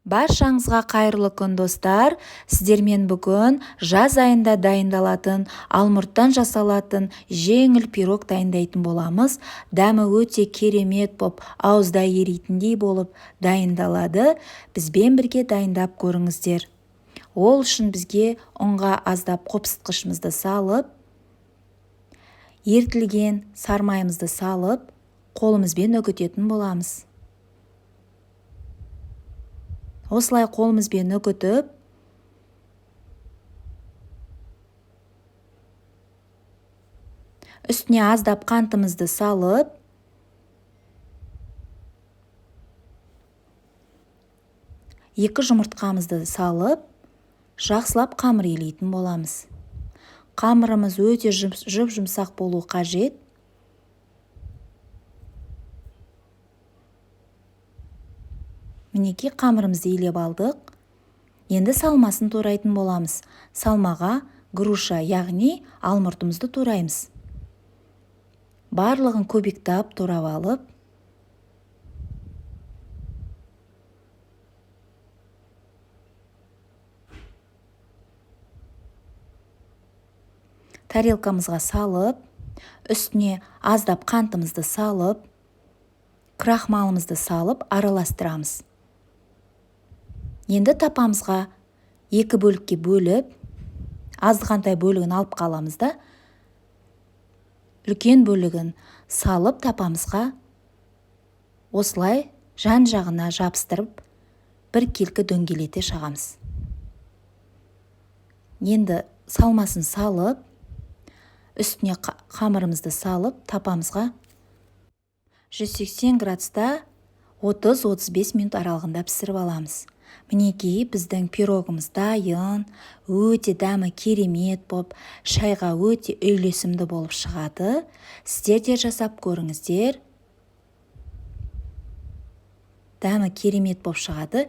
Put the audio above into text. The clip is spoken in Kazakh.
Баршаңызға қайырлы күн, достар! Сіздермен бүгін жаз айында дайындалатын, алмұрттан жасалатын жеңіл пирог дайындайтын боламыз. Дәмі өте керемет боп, ауызда еритіндей болып дайындалады. Бізбен бірге дайындап көріңіздер. Ол үшін бізге ұнға аздап қопсытқышымызды салып, ерітілген сармайымызды салып, қолымызбен үгітетін боламыз. Осылай қолымызбен үгітіп, үстіне аздап қантымызды салып, 2 жұмыртқамызды салып, жақсылап қамыр илейтін боламыз. Қамырымыз өте жұп-жұмсақ болу қажет. Мінекей, қамырымызды илеп алдық. Енді салмасын турайтын боламыз. Салмаға груша, яғни алмұртымызды тураймыз. Барлығын кубиктап турап алып, тарелкамызға салып, үстіне аздап қантымызды салып, крахмалымызды салып араластырамыз. Енді тапамызға 2 бөлікке бөліп, азғантай бөлігін алып қаламыз да, үлкен бөлігін салып тапамызға осылай жан-жағына жабыстырып, бір келкі дөңгелете жағамыз. Енді салмасын салып, үстіне қамырымызды салып, тапамызға 180 градуста 30-35 минут аралығында пісіріп аламыз. Мінекей, біздің пирогымыз дайын, өте дәмі керемет боп, шайға өте үйлесімді болып шығады. Сіздер де жасап көріңіздер. Дәмі керемет болып шығады.